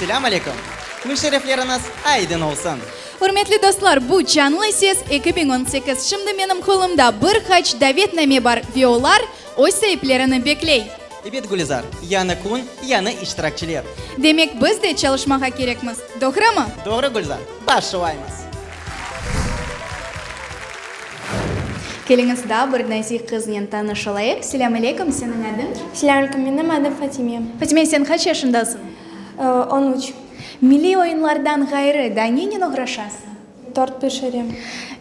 Selâm aleyküm! Müşerrefleriñiz aydın olsun! Ürmetli dostlar, bu Canlı Ses 2018. Şimdi menim qolumda bir qaç davetname bar ve olar öz saiplerini bekley. Ebet, Gülizar, yañı kün, yañı iştirakçiler. Demek, biz de çalışmağa kerekmiz, doğrumı? Doğru, Gülizar, başlaymız! Keliñiz, daa bir nazik qıznen tanış olayıq. Selâm aleyküm, seniñ adıñ? Selâm aleyküm, menim adım Fatime. Fatime, sen qaç yaşındasıñ? 13. Milliy oyunlardan ğayrı, daa nenen oğraşasıñ? Tort pişirem.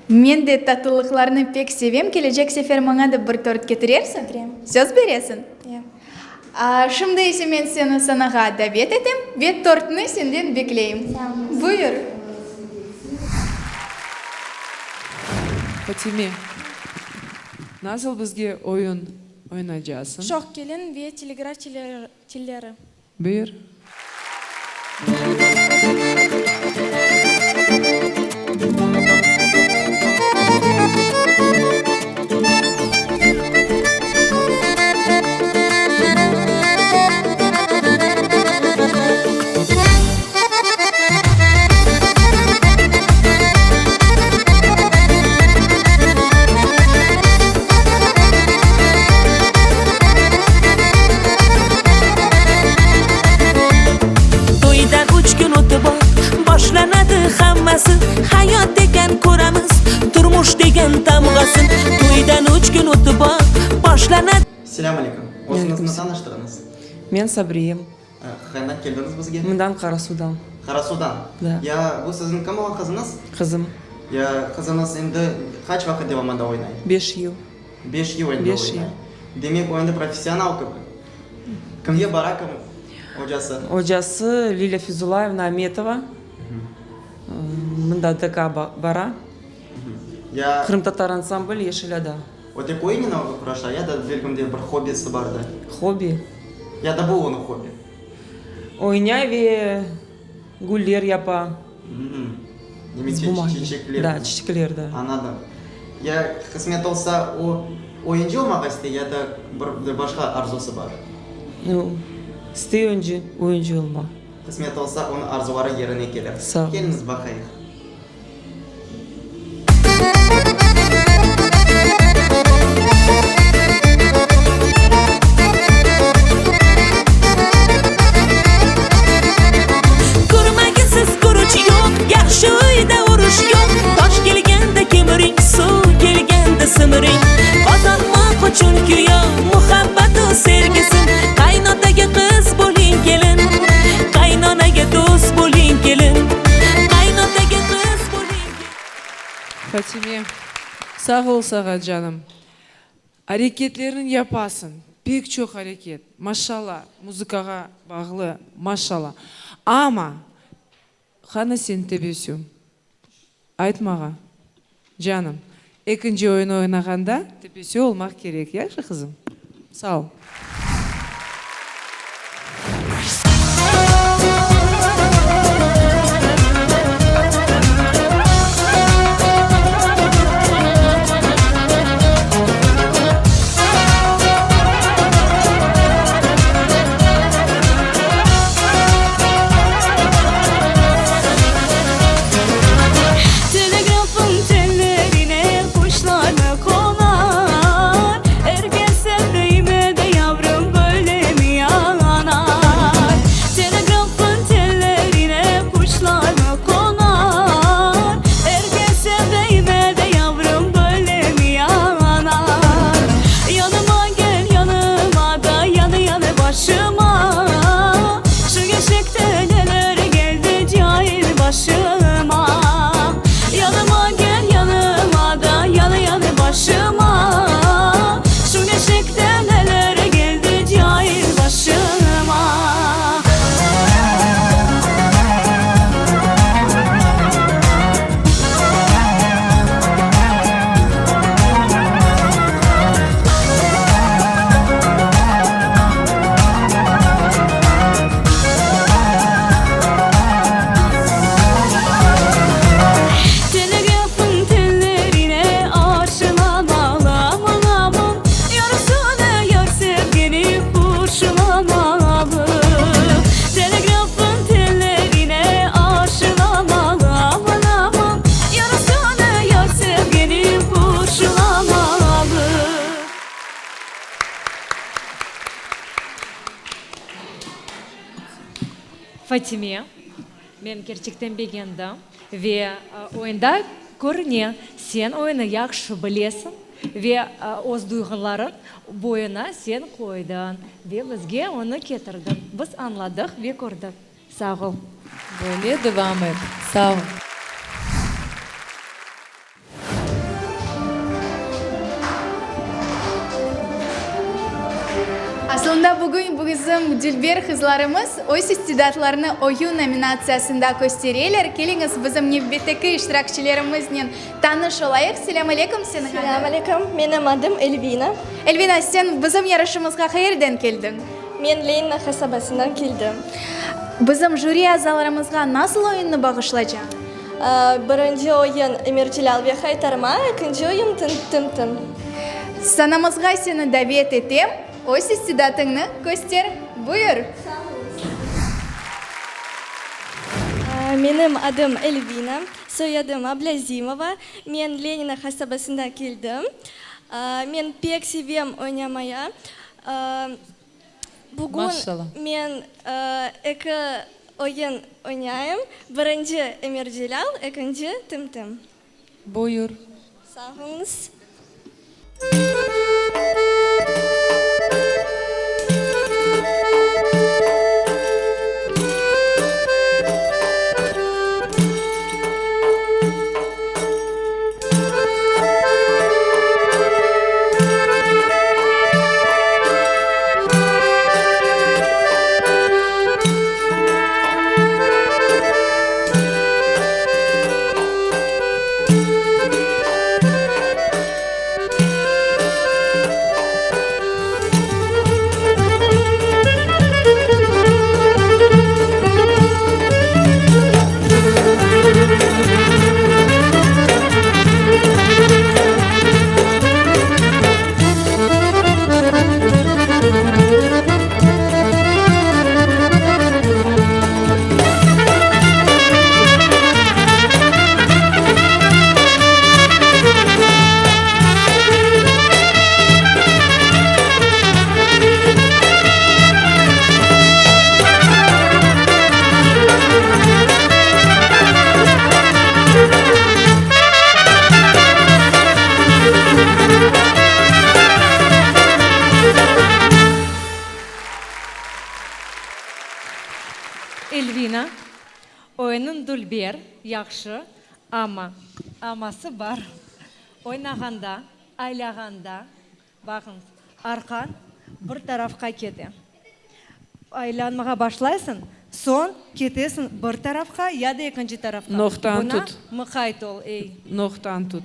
Men de tatlılıqlarnı pek sevem. Kelecek sefer maña da bir tort ketirersiñ? Ketirem. Söz beresiñ? Ya. Şimdi ise men seni sanağa davet etem ve tortnı senden bekleyim. Sağ oluñız. Buyur. Fatime, nasıl bizge oyun oynaycasıñ? Şoq kelin ve telegraf telleri. Buyur. Toydan üç kün ötip başlanadı hammasi, Hayat degen köremiz, turmuş degen tamğasın. Toydan üç kün ötip başlanadı. Selâm aleyküm. Özüñizni tanıştırıñız. Men Sabriyem. Qaydan keldiñiz bizge? Mından Qarasudan. Qarasudan? Da. Ya bu siziñ kim olğan qızıñız? Qızım. Ya qızıñız endi qaç vaqıt devamında oynay? Beş yıl. Beş yıl endi Beş oynay. yıl. Demek o endi professional kibi. Kimge bara, kim ocası? Ocası Lilâ Fizulayevna Ametova. Mında DK bara. Ya Qırımtatar ansambl Yeşil ada. O tek oyunen oğraşa ya da belkim de bir hobbisi bardır? Hobbi. Ya da bu onıñ hobbi? Oynay ve güller yapa. Demek çiçekler. Da, çiçekler, da. Añladım. Ya qısmet olsa, o oyuncı olmağa istey ya da bir başqa arzusı bar? İstey oyuncı, oyuncı olmaq. Qısmet olsa, onıñ arzuları yerine kelir. Sağ ol. Keliñiz baqayıq. Körmegisiz körüç yoq, Yahşı uyda uruş yoq. Taş kelgende kemiriñ, Suv kelgende simiriñ. Qazanmaq içün küyev, Muhabbeti, sevgisin. Qaynataga qız bolıñ kelin, Qaynonaga dost bolıñ kelin. Qaynataga qız bolıñ kelin. Fatime, sağ ol sağa, canım. Areketleriñ yapasıñ, pek çoq areket, maşalla, muzıkağa bağlı, maşalla. Amma, qani sen tebessüm? Ayt mağa, canım, ekinci oyun oynağanda tebessüm olmaq kerek, yahşı, qızım? Sağ ol. Telegrafın tellerine quşlarnı qonar, Er kes sevdiyime de yavrum. Fatime, men kerçekten begendim ve oyunda körüne, sen oyunı yahşı bilesiñ ve öz duyğularıñ boyuna sen qoydıñ ve bizge onı ketirdiñ. Biz añladıq ve kördik. Sağ ol. Böyle devam et. Sağ ol. Aslında bugün bizim dülber qızlarımız öz istidatlarını oyun nominatsiyasında köstereler. Keliñiz, bizim nevbetteki iştirakçilerimiznen tanış olayıq. Selâm aleyküm, seniñ adıñ? Selâm aleyküm, menim adım Elvina. Elvina, sen bizim yarışımızğa qayerden keldiñ? Men Lenina qasabasından keldim. Bizim jüri azalarımızğa nasıl oyunnı bağışlaycaq? Birinci oyun Emir Celâl ve Haytarma, ekinci oyun Tım-tım. Sanamızğa seni davet etem, öz istidatıñnı köster, buyur! Sağ oluñız. Menim adım Elvina, soyadım Ablâzimova. Men Lenina qasabasından keldim. Men pek sevem oynamaya. Bugün Maşallah. men eki oyun oynayım, birinci Emir Celâl, ekinci Tım-tım. Buyur. Sağ oluñız. Elvina, oyunıñ dülber, yahşı, amma, amması bar. Oynağanda, aylağanda, Baqıñız, arqañ bir tarafqa kete. Aylanmağa başlaysıñ, soñ ketesiñ bir tarafqa ya da ekinci tarafqa. Noqtanı Buña tut. mıqayt ol, ey. Noqtanı tut.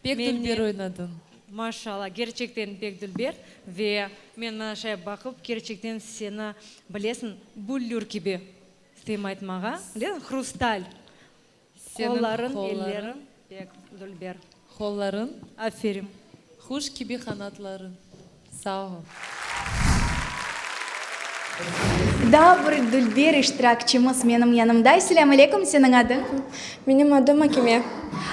Pek dülber oynadıñ. Maşallah, kerçekten pek dülber ve men mına şay baqıp, kerçekten seni, bilesiñ, büllür kibi isteyim aytmağa, bilesiñ, hrustal. Seniñ Qollarıñ, elleriñ pek dülber. Qollarıñ. Aferin. Quş kibi qanatlarıñ. Sağ ol. Daa bir dülber iştirakçimiz menim yanımda. Selâm aleyküm, seniñ adıñ? Menim adım Akime.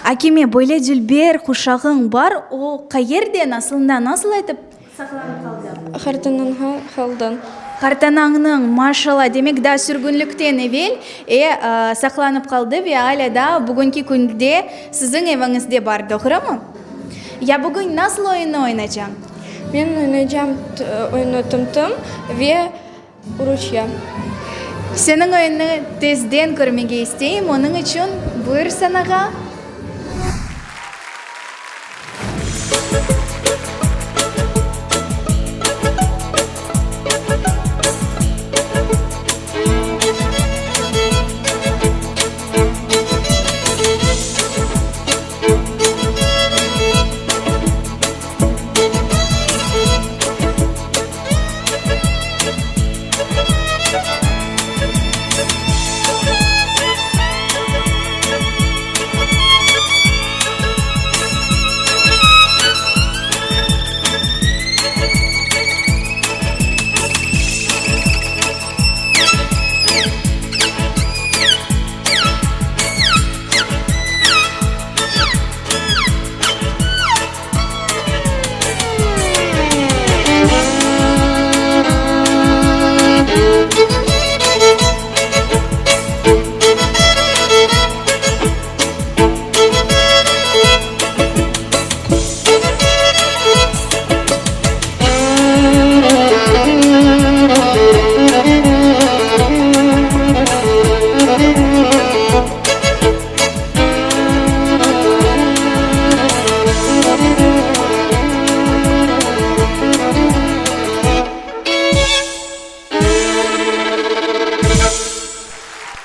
Akime, böyle dülber quşağıñ bar, o qayerden, aslında nasıl etip saqlanıp qaldı? Qartanañğa qaldı. Qartanañnıñ, maşallah, demek daa sürgünlikten evel e, saqlanıp qaldı ve alâ daa bugünki künde siziñ eviñizde bar, doğrumı? Ya bugün nasıl oyunnı oynacañ? Men oynaycam oyunnı Tım-tım ve Uruçya. Seniñ oyunnı tezden körmege isteyim, onıñ içün buyur sanağa.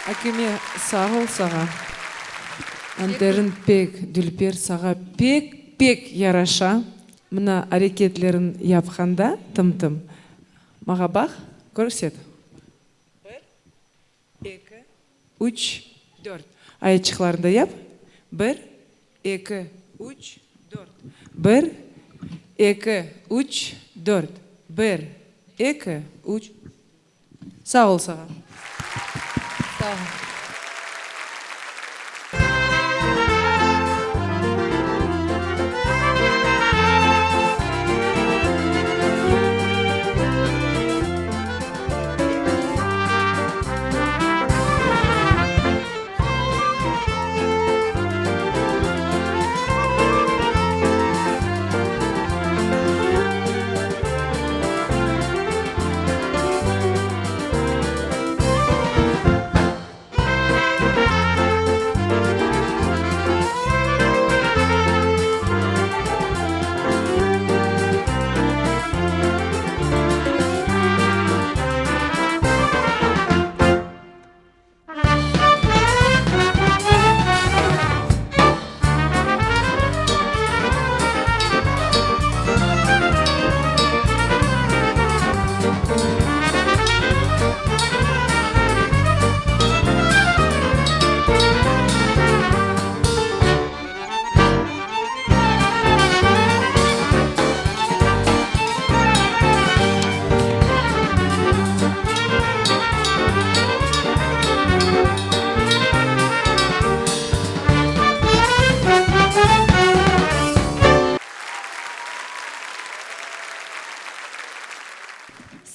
Akime, sağ ol sağa. Anteriñ pek dülber, sağa pek, pek yaraşa. Mına areketleriñ yapqanda, tım-tım, mağa baq, körset. Bir, eki, üç, dört. Ayatçıqlarını da yap. Bir, eki, üç, dört. Bir, eki, üç, dört. Bir, eki, üç. Sağ ol sağa. Sağ ol.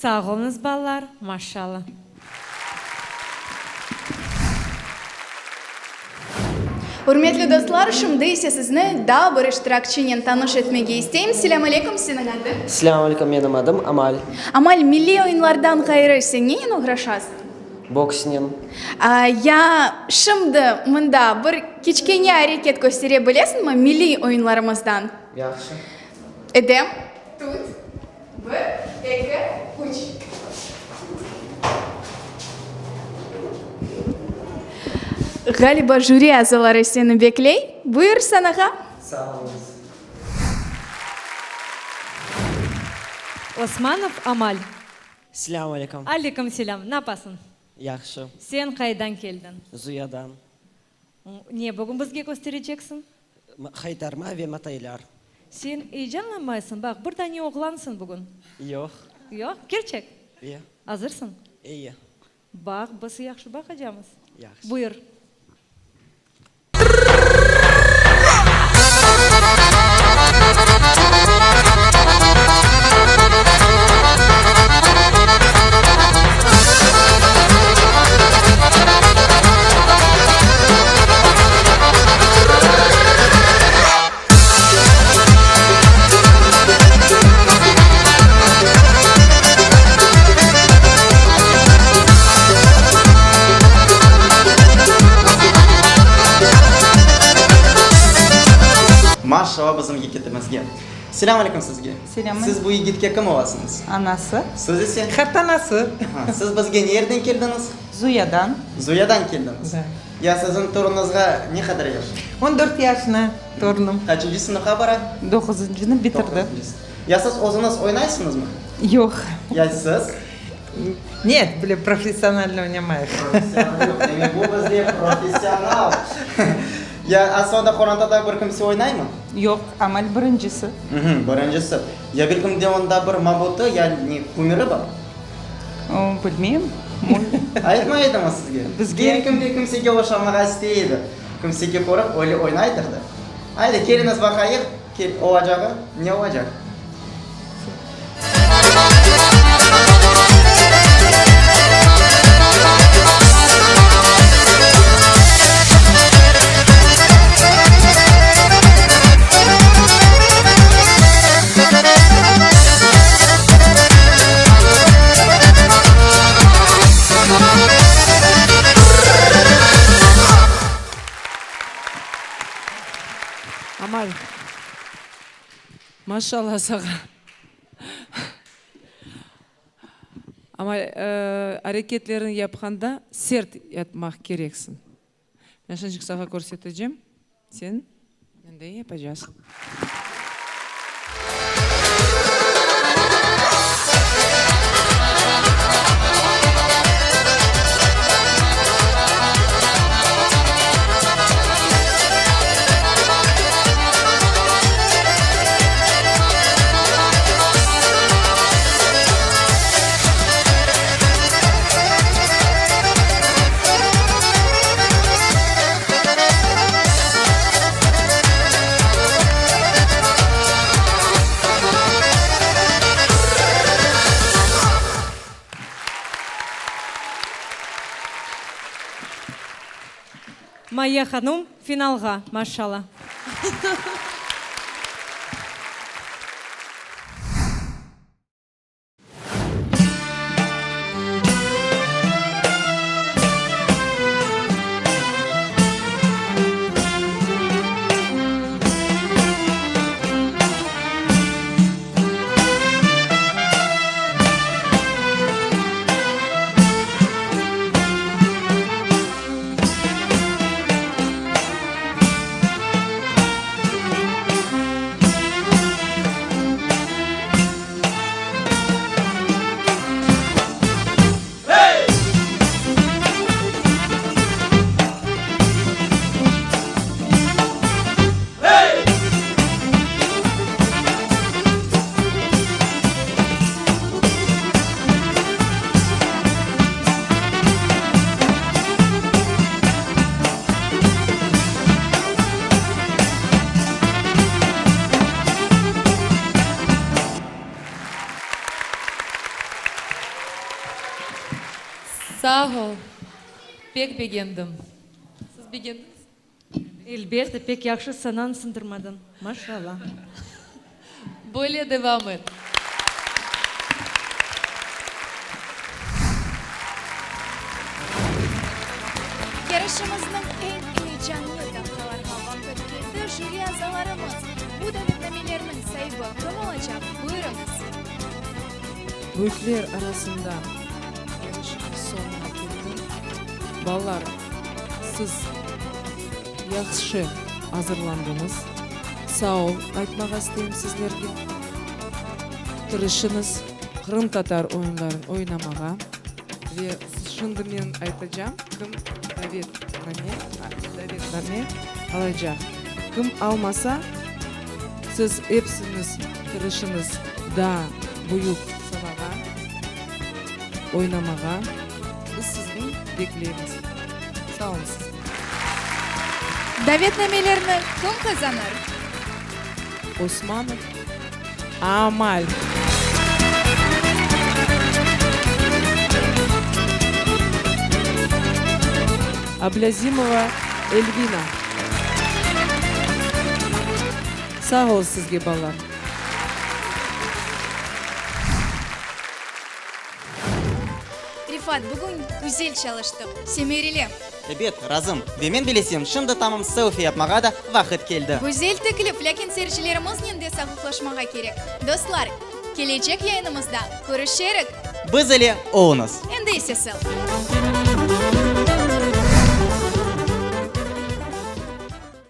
Sağ oluñız, balalar, maşallah. Ürmetli dostlar, şimdi ise sizni daa bir iştirakçinen tanış etmege isteyim. Selâm aleyküm, seniñ adıñ? Selâm aleyküm, menim adım Amal. Amal, milliy oyunlardan ğayrı sen nenen oğraşasıñ? Boksnen. Ya şimdi mında bir kiçkene areket köstere bilesiñmi milliy oyunlarımızdan? Yahşı. Edem, tut. Bir, eki, üç. Ğaliba, jüri azaları seni bekley. Buyur sanağa. Sağ oluñız. Osmanov Amal. Selâm aleyküm. Aleyküm selâm. Napasıñ? Yahşı. Sen qaydan keldiñ? Zuyadan. Ne bugün bizge köstereceksiñ? Haytarma ve mataylar. Sen eyecanlanmaysıñ, baq, bir dane oğlansıñ bugün. Yoq. Yoq? Kerçek? E. Azırsıñ? Eyi. Baq, biz yahşı baqacamız. Yahşı. Buyur. Maşallah bizim yigitimizge. Selâm aleyküm sizge. Selâm. Siz bu yigitke kim olasıñız? Anası. Siz ise? Qartanası. Siz bizge ne yerden keldiñiz? Zuyadan. Zuyadan keldiñiz. Da. Ya siziñ torunıñızğa ne qadar yaş? On dört yaşına torunım. Qaçıncı sınıfqa bara? Doquzıncını bitirdi. Doquzıncı. Ya siz özüñiz oynaysıñızmı? Yoq. Ya siz? Net, bile professionalno oynamayıq. Professional yoq. Demek bu bizde professional. Ya asılında qorantada bir kimse oynaymı? Yoq, Amal birincisi. Birincisi. Ya belkim de onda bir mabutı, yani kumiri bar? O, bilmeyim. Aytmay edimi sizge? Bizge. Belkim de kimsege oşamağa istey edi. Kimsege körip öyle oynaydır da. Ayda, keliñiz baqayıq, olacağı ne olacaq? Amal, maşallah saña. Amma areketlerini yapqanda sert yapmaq kereksiñ. Men şıncık saña körsetecem, sen mende yapacasıñ. Mayye hanum finalğa, maşşala. Sağ ol. Pek begendim. Siz begendiñizmi? Elbette, pek yahşı sananı sındırmadıñ. Maşallah. Böyle devam et. Yarışımıznıñ eñ eyecanlı daqqalarğa vaqıt keldi, jüri azalarımız, bu davetnamelerniñ saibi kim olacaq, buyurıñız. Büyükler arasında yarışımız soñuna keldi. Balalar, siz yahşı azırlandıñız. Sağ ol aytmağa isteyim sizlerge. Tırışıñız qırımtatar oyunların oynamağa. Ve şimdi men aytacam, kim davetname, davetname alacaq. Kim almasa, siz epsiñiz tırışıñız daa büyük sanağa oynamağa. Biz sizni bekleymiz. Sağ oluñ sizge. Davetnamelerni kim qazanır? Osmanov Amal. Ablâzimova Elvina. Sağ ol sizge, balalar. Refat, bugün güzel çalıştıq, semereli. Ebet, razım. Ve men bilesem, şimdi tamam selfi yapmağa da vaqıt keldi. Güzel teklif, lâkin seyircilerimiznen de sağlıqlaşmağa kerek. Dostlar, kelecek yayınımızda körüşerik! Biz ile oluñız! Endi ise selfi.